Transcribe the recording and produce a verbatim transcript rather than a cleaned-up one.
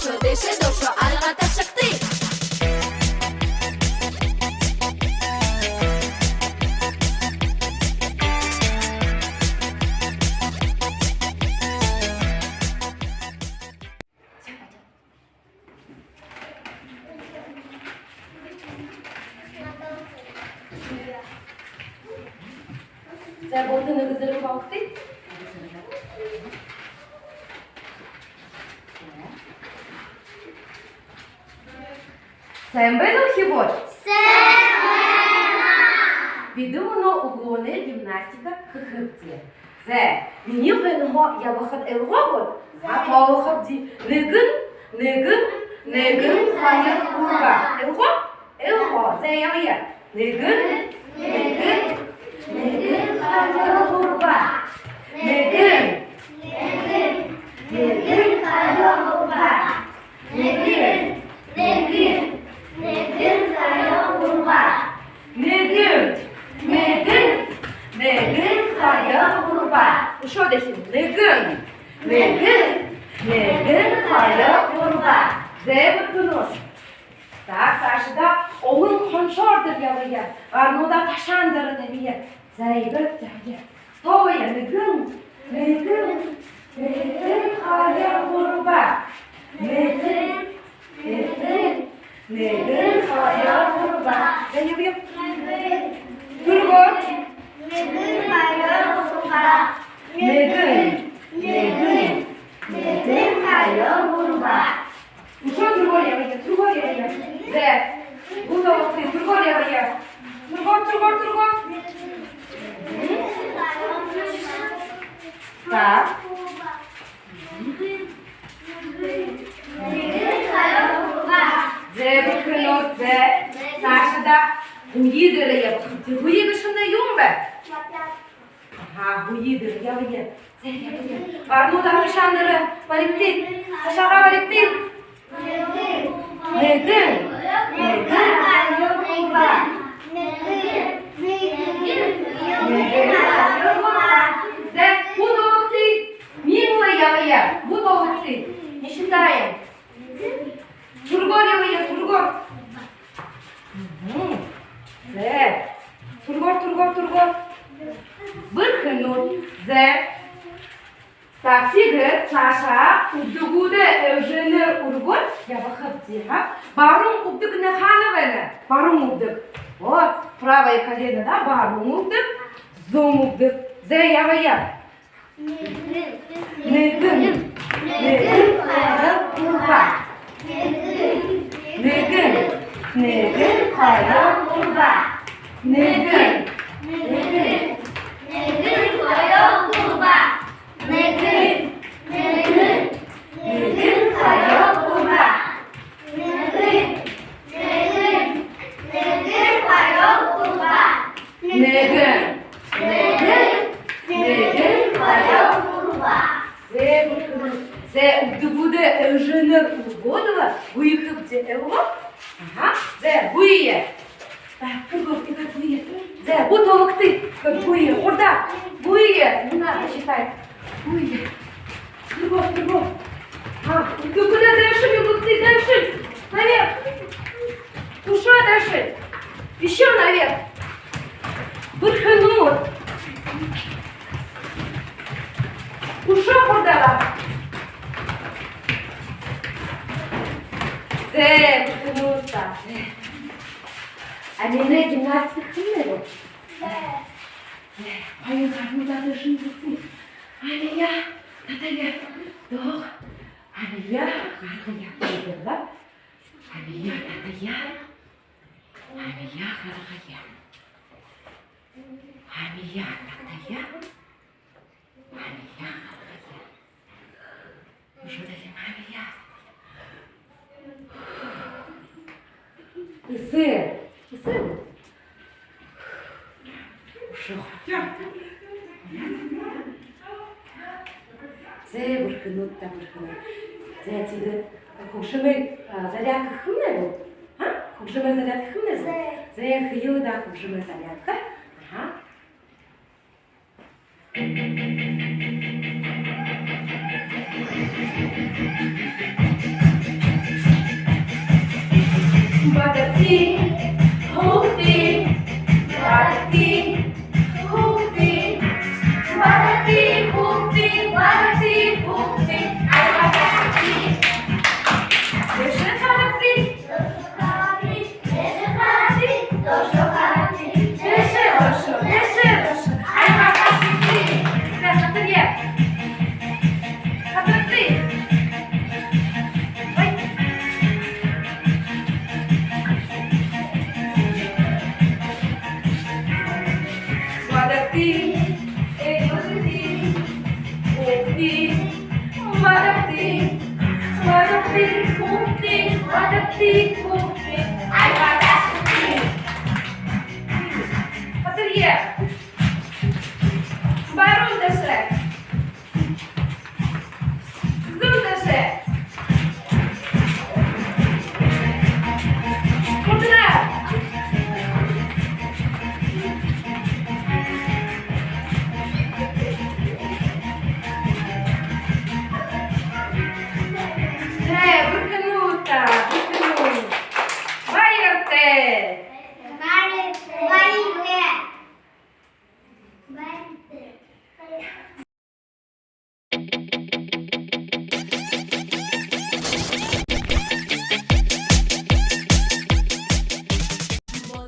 Дэшэ, дошо, альга ташагты. За, бүгдэ нэгэ зэргэ болтогты. Сайн байна, үхибүүд? Сайн байна! Бидэ мүнөө үглөөнэй гимнастика хэхэбди. За, минии хойноһоо ябахада, ойлгоо гүт? За. А, тоолохобди. Нэгэн, нэгэн, нэгэн, хоёр, гурба. Ойлгоо? Ойлгоо. За, ябая. Нэгэн, нэгэн, нэгэн, хоёр, гурба. Нэгэн, нэгэн, нэгэн, хоёр, гурба. Нэгэн, нэгэн, нэгэн, хоёр, гурба. Нэгэн, нэгэн, нэгэн, хоёр, гурба. Үшөө дахин. Нэгэн, нэгэн, нэгэн, хоёр, гурба. За, бэрхэнүүд. Так, саашадаа олон хоншоордо ябая. Гарнуудаа ташаан доро табия. За, иигээд ябая. Тоолоё. Нэгэн, нэгэн, нэгэн, хоёр, гурба. Нэгэн, нэгэн, нэгэн, хоёр, гурба. За, ябая. Түргөөр. Нэгэн, хоёр, гурба. Нэгэн, нэгэн, нэгэн, хоёр, гурба. Үшөө түргөөр ябая, түргөөр ябая. За. Бү тоологты, түргөөр ябая. Түргөөр, түргөөр, түргөөр. Мгм. Так. За, бэрхэнүүд, за. Саашадаа хүйе дээрэ ябахабди. Хүйе гээшэмнай юун бэ? Аха, хүйе дээрэ ябая. За, ябая. Гарнуудаа ташаан доро баригты. Ташаагаа баригты. Нэгэн, нэгэн, хоёр, гурба. Нэгэн, нэгэн, хоёр, гурба. За, бү тоологты. Минии ябая. Бү тоологты. Не считаем. Түргөөр ябая, түргөөр. Мгм. За. Түргөөр, түргөөр, түргөөр. Бэрхэнүүд. За. Так, тиигээд саашаа үбдэгүүдээ элжэнээр үргөөд ябахабди, ха? Баруун үбдэгнай хаана байна? Баруун үбдэг. Вот, правое колено, да, баруун үбдэг, зүүн үбдэг. За, ябая. Нэгэн, нэгэн, хоёр, гурба. Нэгэн, нэгэн, хоёр, гурба. Нэгэн, нэгэн, нэгэн, хоёр, гурба. Нэгэн, нэгэн, нэгэн, хоёр, гурба. Нэгэн, нэгэн, нэгэн, хоёр, гурба. Нэгэн, нэгэн, нэгэн, хоёр, гурба. За, бэрхэнүүд. За, үбдэгүүдээ элжэнээр үргөөд лэ гүйхэбди, ойлгоо? Аха. За, гүйе. Так, түргөөр, түргөөр гүйе. За, бү тоологты. Гүйе, хурдаар. Гүйе. Не надо считать. Гүйе. Түргөөр, түргөөр. А, түргөөр, дальше, түргөөр, дальше. Наверх. Ещё дальше. Ещё наверх. Бэрхэнүүд. Ещё хурдаараа. За, бэрхэнүүд даа. Аминай гимнастика хэнэ гү? За. Хоёр гарнуудаа дээшэнь зүгтэ. Амияа татая. Доогуур. Амияа гаргая. Амияа татая. Амияа гаргая. Амияа татая. Амияа гаргая. Үшөө дахин амияа. Эсээ. Эсээ. Үшөө. За, бэрхэнүүд даа, бэрхэнүүд. За, тиигээд хүгжэмэй, а, зарядка хэнэ гү? А? Хүгжэмэй зарядка хэнэ гү? За. За, хэе даа хүгжэмэй зарядка. Аха. Хүүгтын, бадагтын, хүүгтын, бадагтын, хүүгтын, бадагтын, хүүгтын. Альма бадагтын. Дээшээ харагты. Дээшээ харагты. Дээшээ харагты. Дээшээ, доошоо, дээшээ, доошоо. Альма бадагтын. За, хатарая. Хатарагты. Ой. Бадагтын, э, бадагтын, хүүгтын, бадагтын, бадагтын, хүүгтын, бадагтын,